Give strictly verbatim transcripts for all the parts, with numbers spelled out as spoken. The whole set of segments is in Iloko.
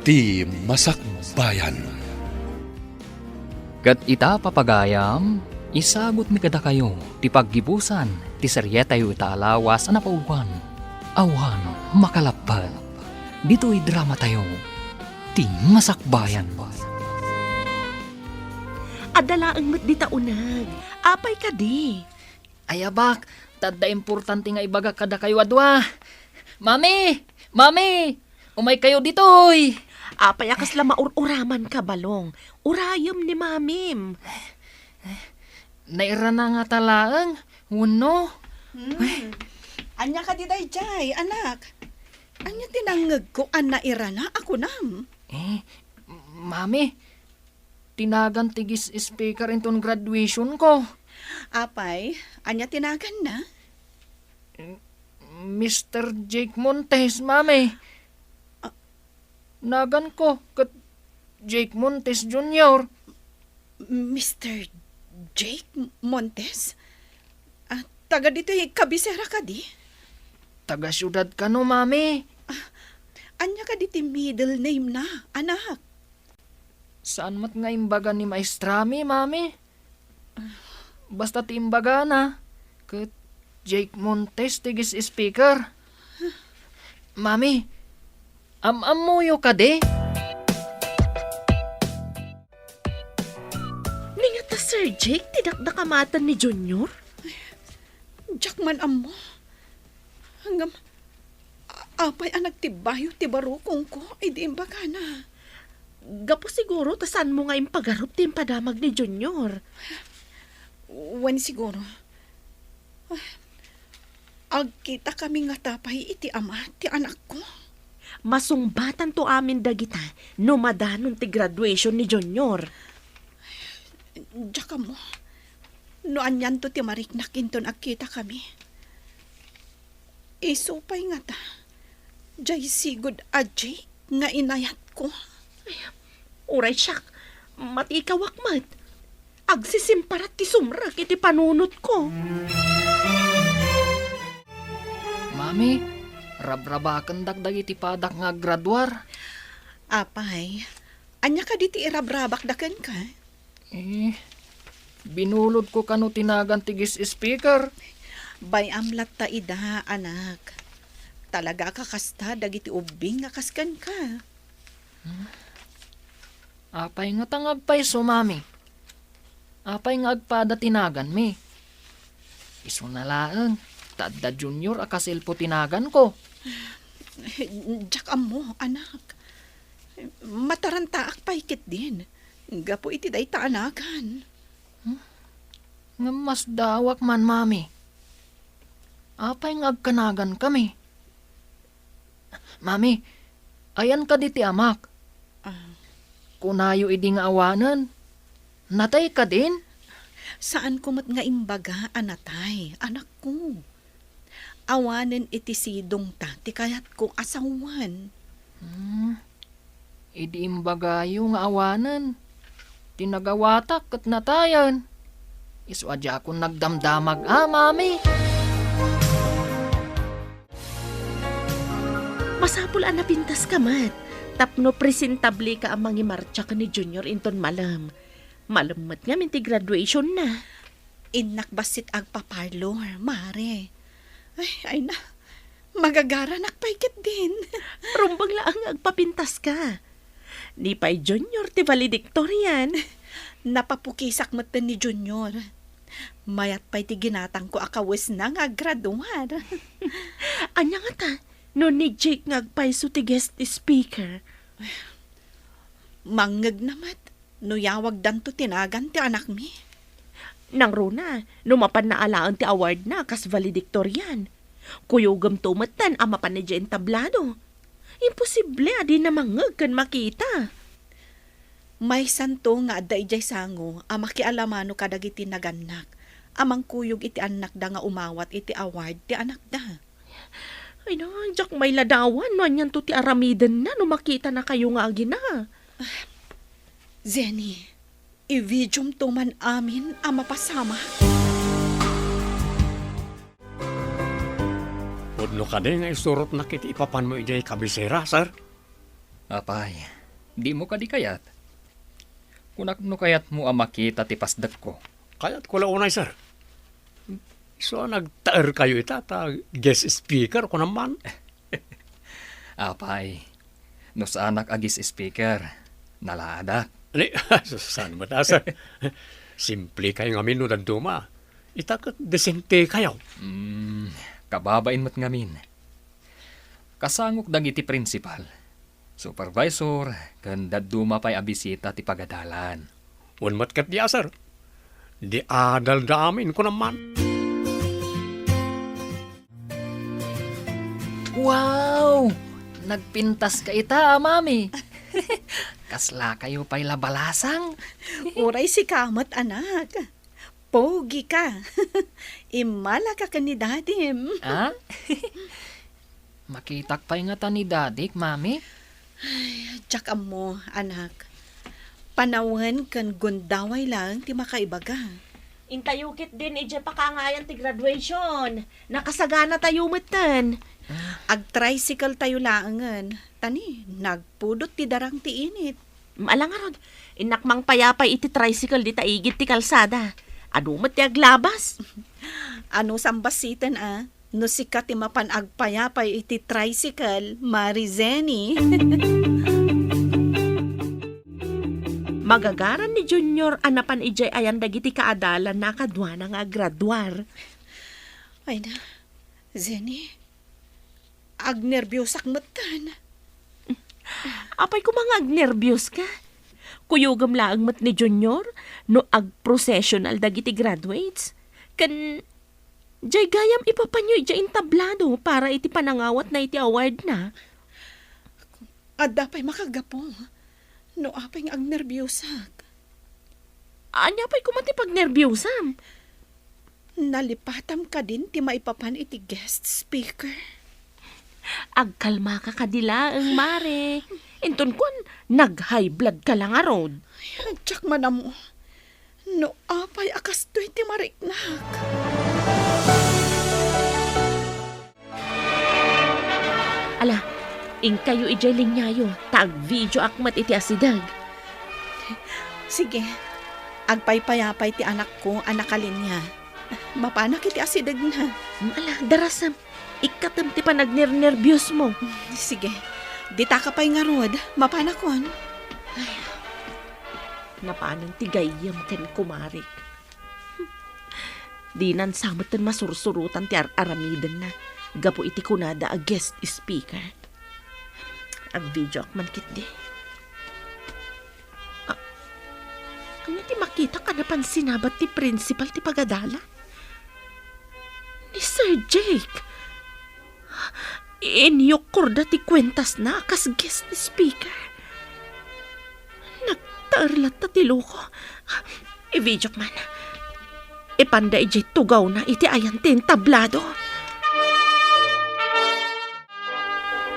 Ti Masakbayan. Ket ita, papagayam, isagutmi kadakayo ti paggibusan ti serietayo ita a lawas a napauluan, Awan Makalappet. Ditoy dramatayo, Ti Masakbayan. Adda laeng met dita uneg. Apay kadi? Ay, abak, ta adda importante nga ibagak kadakayo a dua. Mami! Mami! Umaykayo ditoy! Apay a kasla maur-uramanka, Balong? Urayem ni Mamim. Nairana ngata laeng, wenno? Hmm. Ania kadi daydiay, anak? Ania ti nangngegko a nairana a kunam? Eh, Mami, tinagan ti guest speaker inton graduation ko. Apay, ania ti naganna? Mister Jake Montes, Mami. Ah. Nagan ko ket Jake Montes Junior. Mister Jake Montes? Ah, taga ditoy kabisera kadi? Taga siudad kano, Mami. Ah, ania kadi ti middle name na, anak? Saan met nga imbaga ni maestrami, Mami. Basta ti imbagana, ket Jake Montes ti guest speaker. Mami, am-ammoyo kadi? Ni ngata Sir Jake ti dakdakamaten ni Junior? Diak man ammo. Ngem, a-, apay a nagtibbayo ti barukongko idi imbagana? Gapu siguro ta saanmo nga impagarup ti impadamag ni Junior. Wen siguro. Agkitakami ngata pay iti ama ti anakko? Masungbatanto amin dagita no madanon ti graduation ni Junior. Diak ammo no anianto ti mariknak inton agkitakami. Isu pay ngata, diay sigud a Jake nga inayatko. Ay, uray siak, matikawak met. Agsisimparat ti sumrek iti panunotko. Mami, rabrabakendak dagiti padak nga aggraduar. Apay, ania kadi ti irabrabakda kenka? Eh, binulodko kano ti nagan ti guest speaker. Bay-am latta ida, anak. Talaga a kakasta dagiti ubbing nga kas kenka. Hmm? Apay ngata nga agpayso, Mami? Apay nga agpada ti naganmi? Isuna laeng, ta adda Junior a kaselpo ti naganko. Diak ammo, anak. Matarantaak pay ketdin gapu iti dayta a nagan. Hmm? Ngem masdaawak man, Mami. Apay nga agkanagankami? Mami, ayan kadi ti amak? Ah. Kunayo idi nga awanen. Natay kadin? Saanko met nga imbaga a natay, anakko. Awanen iti sidongta ti kayatko a sawen. Hmm. Idi imbagayo nga awanen, ti nagawatak ket natayen. Isu a diakon nagdamdamag a, Mami. Masapul a napintaska met tapno presentableka a mangimartsa ken ni Junior inton malem. Malem met ngamin ti graduationna. Innak bassit agpa-parlor, Mare. Ay, ay na. Magagaranak pay ketdin. Rumbeng laeng nga agpapintaska. Ni pay Junior ti valedictorian. Napapukisak metten ni Junior. Mayat pay ti ginatangko a kawesna nga aggraduar. Ania ngata no ni Jake nga agpayso ti guest speaker? Mangngegna met no yawagdanto ti nagan ti anakmi. Nangruna, no mapanna alaen ti awardna kas valedictorian. Kuyogemto metten a mapan idiay entablado. Imposible a dina mangngeg ken makita. Maysanto nga adda idiay sango a makialamano kadagiti nagannak a mangkuyog iti annakda nga umawat iti award ti anakda. Ay na, diak mailadawan no anianto ti aramidenna no makitanakayo nga agina. Zenny, i-videomto man amin a mapasamak. Pudno kadi nga isurotnak iti ipapanmo idiay kabisera, sir? Apay, dimo kadi kayat? Kunak no kayatmo a makita ti pasdekko. Kayatko la unay, sir. Isu a nagtaerkayo ita ta guest speaker, kunam man. Apay, no saanak a guest speaker, nalaadak. Ni, saan met a, sir? Simplekayo ngamin no dadduma. Ita ket desentekayo. Mm, kababain met ngamin. Kasangok dagiti principal, supervisor, ken dadduma pay a bisita ti pagadalan. Wen met ketdi a, sir. Di adalda amin, kunam man. Wow! Nagpintaska ita, a, Mami. Kaslakayo pay la balasang. Uray sika met, anak. Pogi ka. Immalaka ken ni Dadim. Ah? Makitak pay ngata ni Dadik, Mami? Ay, diak ammo, anak. Panawen ken gundaway laeng ti makaibaga. Intayo ketdin idiay pakaangayan ti graduation. Nakasaganatayo metten. Ah. Ag-tricycle tayo laengen. Ta ni, nagpudot ti darang ti init. Ala ngarud, innak mangpayapay iti tricycle dita igid ti kalsada. Adu met ti aglabas. Anusam basiten a, no sika ti mapan agpayapay iti tricycle, Mari Zenny. Magagaran ni Junior a napan idiay ayan dagiti kaadalanna a kaduana nga aggraduar. Ay na, Zenny, agnerbiosak metten. Apay koma nga agnerbioska? Kuyogem laeng met ni Junior no ag-processional dagiti graduates. Ken, diay gayam ipapanyo idiay entablado para iti panangawatna iti awardna. Adda pay makagapu no apay nga agnerbiosak. Ania pay koma ti pagnerbiosam? Nalipatam kadin ti maipapan iti guest speaker? Agkalmaka kadi laeng, Mare. Inton kuan, nag-high blood ka la ngarud. Ay, diak man ammo. No apay a kastoy ti mariknak. Ala, inkayo idiay liniayo, ta agvideoak met iti asideg. Sige, agpaypayapay ti anakko a nakalinia. Mapanak iti asidegna. Ala, darasem, ikkatem ti panagnernerbiosmo. Sige, ditaka pay ngarud, mapanakon. Ay, napanen ti gayyem ken kumarik. Dinan sa metten masursurotan ti ar-aramidenna gapu iti kunada a guest speaker. Agvideoak man ketdi. A-, ania ti makitak a napan sinabat ti principal ti pagadalan? Ni Sir Jake! Inyukkorda ti kuentasna a kas guest speaker. Nagtaer latta ti loko. Ivideok man. Ipanda idiay tugawna iti ayan ti entablado.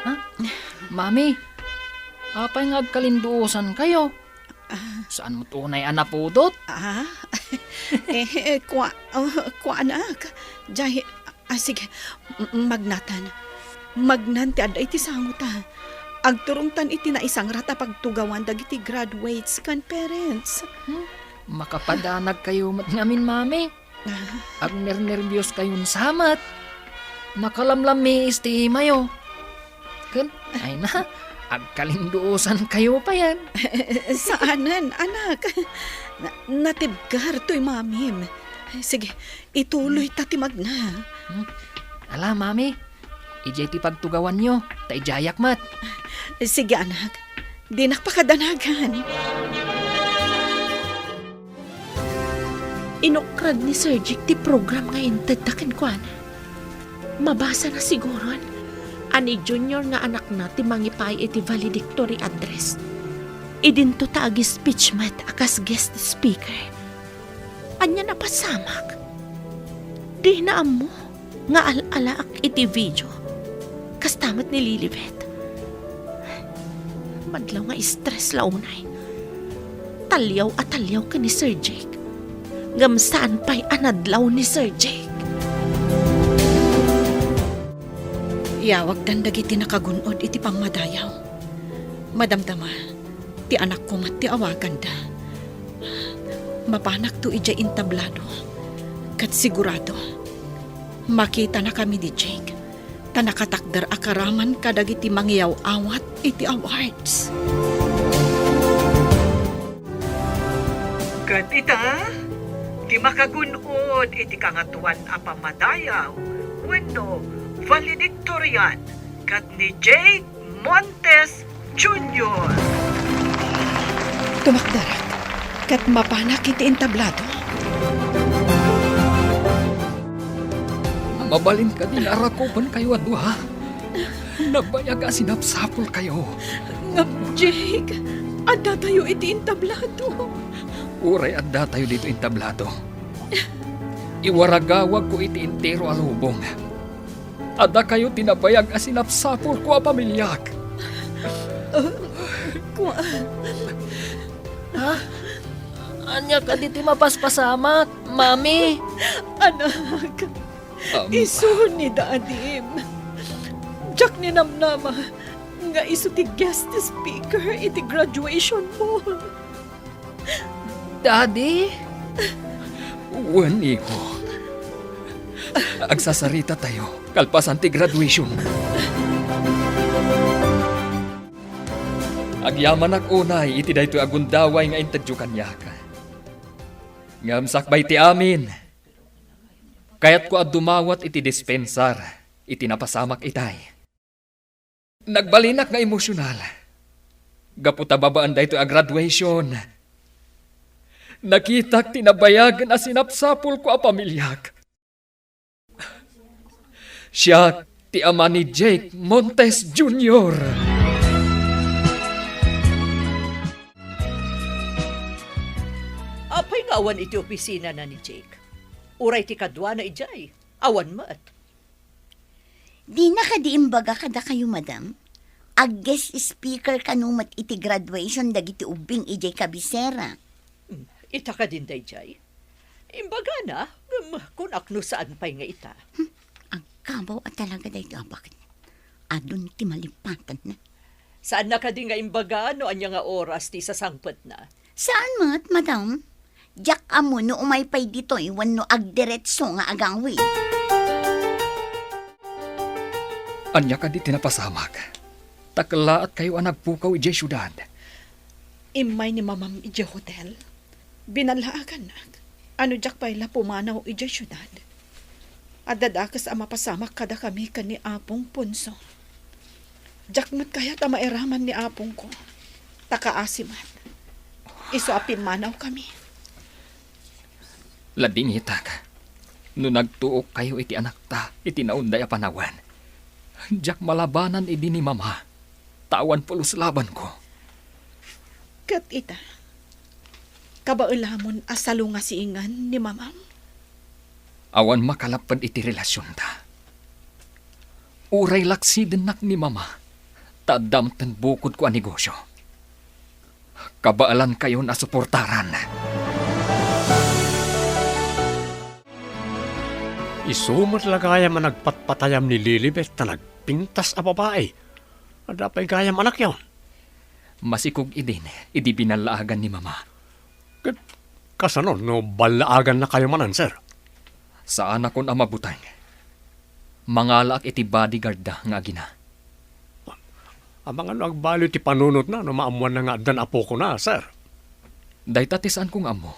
Ha? Mami, apay nga agkalinduosankayo? Ah. Saan met unay a napudot? Ah? Eh, eh, kua-, oh, kuanak. Jay, ah, sige, m-, magnatan. Magnan ti adda iti sango ta. Agturongtan iti naisangrat a pagtugawan dagiti graduates ken parents. Hmm? Makapadanagkayo met ngamin, Mami. Agnernerbios kayon sa met. Nakalamlammiis ti imayo. Ken, ay na, agkalinduosan kayo payen. Saanen, anak. Na-, natibker toy mamim. Sige, ituloy ta ti magna. Hmm. Ala, Mami. Idiay ti pagtugawanyo, ta idiayak met. Sige, anak. Dinak pakadanagan. Inukrad ni Sir Jake ti program nga intedda kenkuana. Mabasana siguron a ni Junior nga anakna ti mangipaay iti valedictory address. Idinto ta agi-speech met a kas guest speaker. Ania napasamak? Dina ammo nga al-alaak iti video. Kasta met ni Lilibet. Madlaw nga stress la unay. Taliaw a taliaw ken ni Sir Jake. Ngem saan pay a nadlaw ni Sir Jake. Iyawagdan dagiti nakagun-od iti pammadayaw. Madamdama, ti anakko met ti awaganda. Mapanakto idiay entablado, ket sigurado, makitanakami ni Jake, ta nakatakder a karaman kadagiti mangiyaw-awat iti awards. Ket ita, ti makagun-od iti Kangatoan a Pammadayaw wenno valedictorian ket ni Jake Montes Junior. Tumakderak ket mapanak iti entablado. Mabalin kadi nga arakupenkayo a dua? Nabayag a sinapsapulkayo. Ngem, Jake, addatayo iti entablado. Uray addatayo ditoy entablado, iwaragawagko iti entero a lubong a dakayo ti nabayag a sinapsapulko a pamiliak. Kua- Ha? Ania kadi ti mapaspasamak, Mami? Anak, Ama. Isu ni Dadim. Diak ninamnama nga isu ti guest speaker iti graduation mo. Daddy? Wen, iho. Agsasaritatayo kalpasan ti graduation. Agyamanak unay iti daytoy a gundaway nga intedyo kaniak. Ngem sakbay ti amin, kayatko a dumawat iti dispensar iti napasamak itay. Nagbalinak nga emosyonal. Gapu ta babaen daytoy a graduation, nakitak ti nabayagen a sinapsapulko a pamiliak. Siak ti ama ni Jake Montes Junior. Apay nga awan iti opisinana ni Jake? Uray ti kaduana idiay, awan met. Dina kadi imbaga kadakayo, madam? Ag-guest speaker kano met iti graduation dagiti ubbing idiay kabisera. Hmm, ita kadin daydiay? Imbagana, ngem kunak no saan pay nga ita. Hmm, agkabaw a talaga daytoy a baket. Adun ti malipatanna. Saanna kadi nga imbaga no ania nga oras ti isasangpetna? Saan met, madam? Diak ammo no umay pay ditoy wenno agdiretso nga agawid. Ania kadi ti napasamak? Ta kellaatkayo a nagpukaw idiay siudad. Immay ni Mamam idiay hotel. Binallaagannak a no diak pay la pumanaw idiay siudad, adda dakes a mapasamak kadakami ken ni Apong Ponso. Diak met kayat a mairaman ni apongko, ta kaasi met. Isu a pimmanawkami. Ladingitak, no nagtuokkayo iti anakta iti naunday a panawen, diak malabanan idi ni Mama, ta awan pulos labanko. Ket ita, kabaelamon a salungasiingan ni Mamam? Awan makalapped iti relasionta. Uray laksidennak ni Mama, ta adda met bukodko a negosio. Kabaelankayon a suportaran. Isu met la gayam a nagpatpatayam ni Lilibet ta nagpintas a babai. Adda pay gayam anakyo? Masikog idin, idi binallaagan ni Mama. Ket kasano no ballaagannakayo manen, sir? Saanakon a mabuteng. Mangalaak iti bodyguardda nga agina. Amangan no agbaliw ti panunotna no maammoanna nga addan apokona, sir? Dayta ti saanko nga ammo.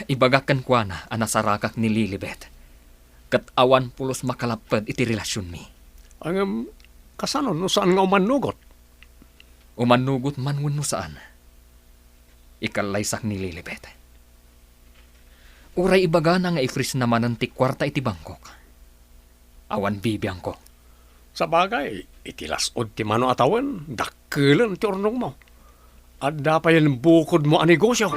Ibagak kenkuana a nasarakak ni Lilibet, ket awan pulos makalapped iti relasionmi. Ngem, kasano no saan nga umannugot? Umannugot man wenno saan, ikallaysak ni Lilibet. Uray ibagana nga ifreezna manen ti kuarta iti bangkok, awan bibiangko. Sabagay, iti las-ud ti mano a tawen, dakkelen ti urnongmo. Adda payen bukodmo a negosio.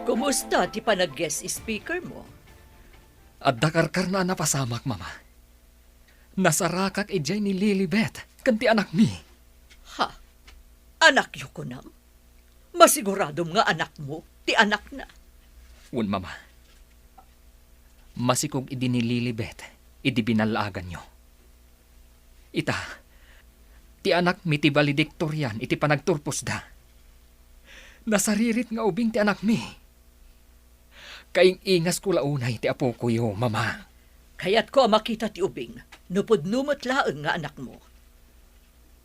Kumusta ti panag-guest speaker mo? Adda karkarna a napasamak, Mama. Nasarakak idiay ni Lilibet ken ti anakmi. Ha? Anakyo kunam? Masiguradom nga anakmo ti anakna? Wen, Mama. Masikog idi ni Lilibet idi binallaaganyo. Ita, ti anakmi ti valedictorian iti panagturposda. Nasaririt nga ubing ti anakmi. Kaing-ingasko la unay ti apokoyo, Mama. Kayatko a makita ti ubing, no pudno met laeng nga anakmo.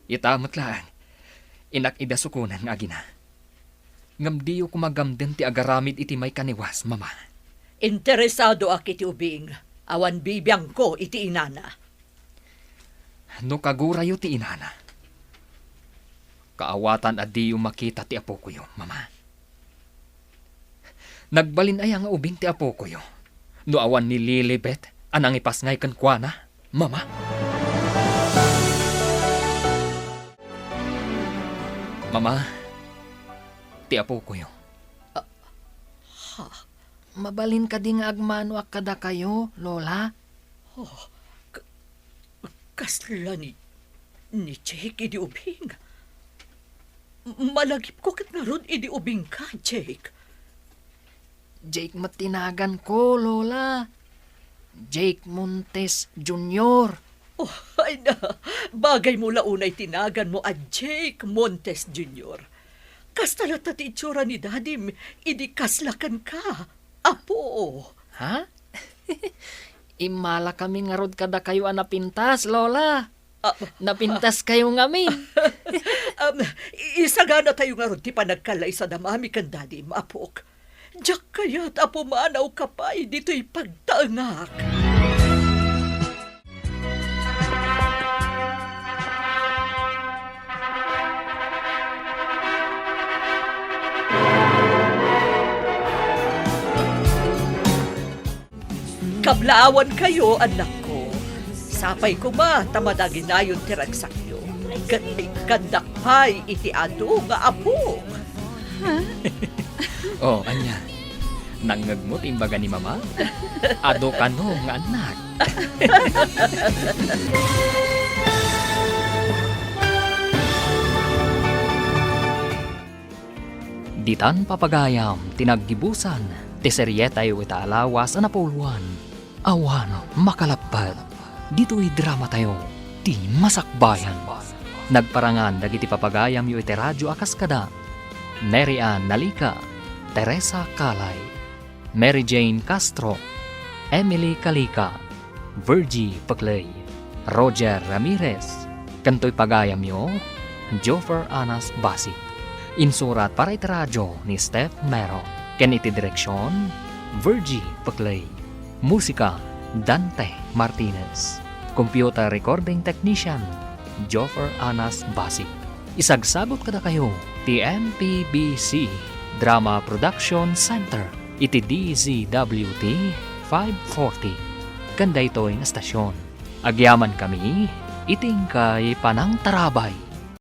Ita met laeng, innak ida sukonen nga agina. Ngem diyo koma gamden ti agaramid iti maikaniwas, Mama. Interesadoak iti ubing, awan bibiangko iti inana. No kagurayo ti inana, kaawatan a diyo makita ti apokoyo, Mama. Nagbalin aya nga ubing ti apokoyo no awan ni Lilibet a nangipasngay kenkuana, Mama? Mama, ti apokoyo. Ah, ha? Mabalin kadi nga agmanoak kadakayo, Lola? Oh, k-, kasla ni, ni Jake idi ubing. Malagipko ket ngarud idi ubingka, Jake. Jake met ti naganko, Lola. Jake Montes Junior. Oh, ay na, bagay mo la unay ti naganmo a Jake Montes Junior. Kasta latta ti itsura ni Dadim idi kasla kenka, Apo. Ha? Immalakami ngarud kadakayo a napintas, Lola. Ah, napintaskayo ngamin. Um, i-, isaganatayo ngarud ti panagkallaysad a mami ken dadim, apok. Diak kayat a pumanawka pay ditoy pagtaengak. Kablaawankayo, annakko. Sapay koma ta madaginayon ti ragsakyo, ket ikkandak pay iti adu nga apok. Oh, ania? Nangngegmo ti imbaga ni Mama? Adu kano nga annak. Ditan papagayam ti naggibusan ti serietayo ita a lawas a napuloan. Awan makalappet ditoy dramatayo, ti Masakbayan. Nagparangan dagiti papagayamyo iti radio a kas kada Mary Ann Nalica, Teresa Calay, Mary Jane Castro, Emily Calica, Virgie Pecley, Roger Ramirez, ken toy pagayamyo, Joffer Anas Basi. Insurat para iti radio ni Steph Mero, ken iti direksion, Virgie Pecley. Musika, Dante Martinez. Computer recording technician, Joffer Anas Basi. Isagsagut kadakayo ti M P B C Drama Production Center iti D Z W T five forty. Ken daytoy nga estasion, agyamankami iti inkay panangtarabay.